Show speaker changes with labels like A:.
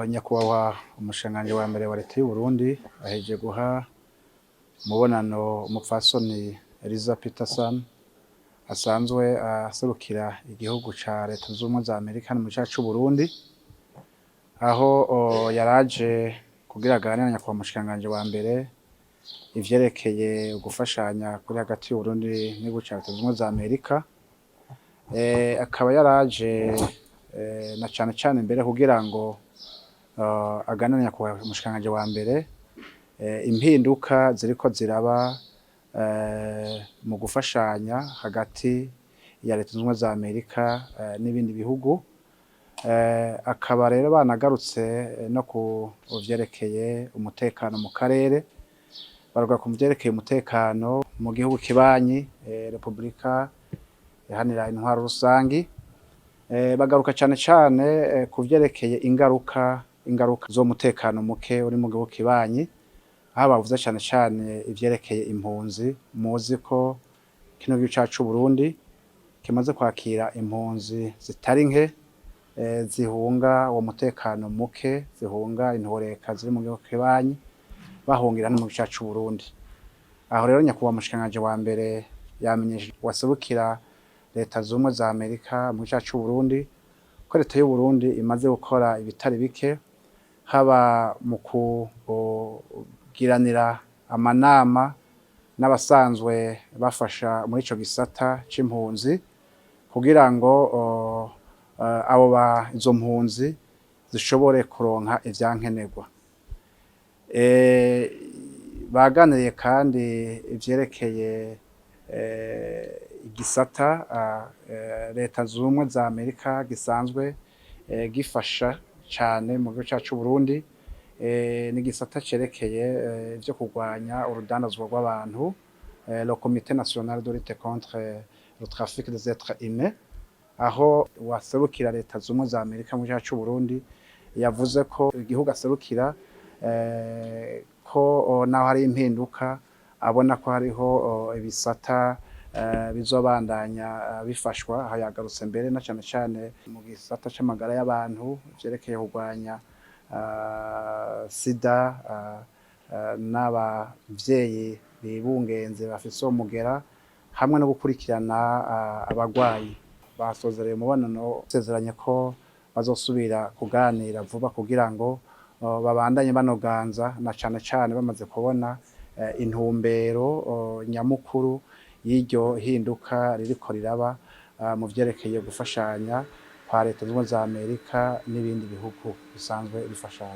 A: Nyakubahwa umushikiranganji wa mbere wa leta y'Uburundi ahejeje guha umubonano umupfasoni Eliza Peterson asanzwe aserukira igihugu ca Leta Zunze Ubumwe za Amerika mu gihugu c'Uburundi, aho yaraje kugira aganire na nyakubahwa umushikiranganji wa mbere ivyerekeye gufashanya kuri hagati y'Uburundi n'igihugu ca Leta Zunze Ubumwe za Amerika. Akaba yaraje na cane cane mbere kugira ngo aganire na nyakubahwa umushikiranganji wa mbere impinduka ziriko ziraba mu gufashanya hagati ya Leta Zunze Ubumwe za Amerika n'ibindi bihugu. Akaba rero banagarutse no ku vyerekeye umutekano mu karere, baravuga ku vyerekeye umutekano mu gihugu kibanyi, Republika Iharanira Intwaro Rusangi. Bagaruka cane cane ku vyerekeye ingaruka z'umutekano muke uri mu gihugu kibanyi, aho bavuze cane cane ivyerekeye impunzi. Muzi ko kino gihugu cacu c'Uburundi kimaze kwakira impunzi zitari nke zihunga uwo mutekano muke, zihunga intureka ziri mu gihugu kibanyi, bahungira no mu gihugu cacu c'Uburundi. Aho rero nyakubahwa umushikiranganji wa mbere yamenyesheje uwaserukira Leta Zunze Ubumwe za Amerika mu gihugu cacu c'Uburundi ko leta y'Uburundi imaze gukora ibitari bike, haba mu kugiranira amanama n'abasanzwe bafasha muri ico gisata c'impunzi, kugira ngo abo izo mpunzi zishobore kuronka ivyankenerwa. Baganiriye kandi ivyerekeye igisata Leta Zunze Ubumwe za Amerika gisanzwe gifasha cane mu gihugu cacu c'Uburundi, n'igisata cerekeye ivyo kurwanya urudandazwa rw'abantu, le Comité national de lutte contre le trafic des êtres humains, aho uwaserukira Leta Zunze Ubumwe za Amerika mu gihugu cacu c'Uburundi yavuze ko igihugu aserukira, ko naho hari impinduka, abona ko hariho ibisata bizobandanya bifashwa. Aha yagarutse mbere na cane cane mu gisata c'amagara y'abantu, vyerekeye kurwanya sida n'abavyeyi bibungenze bafise uwo mugera, hamwe no gukurikirana abagwayi. Basozereye umubonano basezeranye ko bazosubira kuganira vuba kugira ngo babandanye banoganza, na cane cane bamaze kubona intumbero nyamukuru y'iryo hinduka ririko riraba mu vyerekeye gufashanya kwa Leta Zunze Ubumwe za Amerika n'ibindi bihugu bisanzwe bifashanya.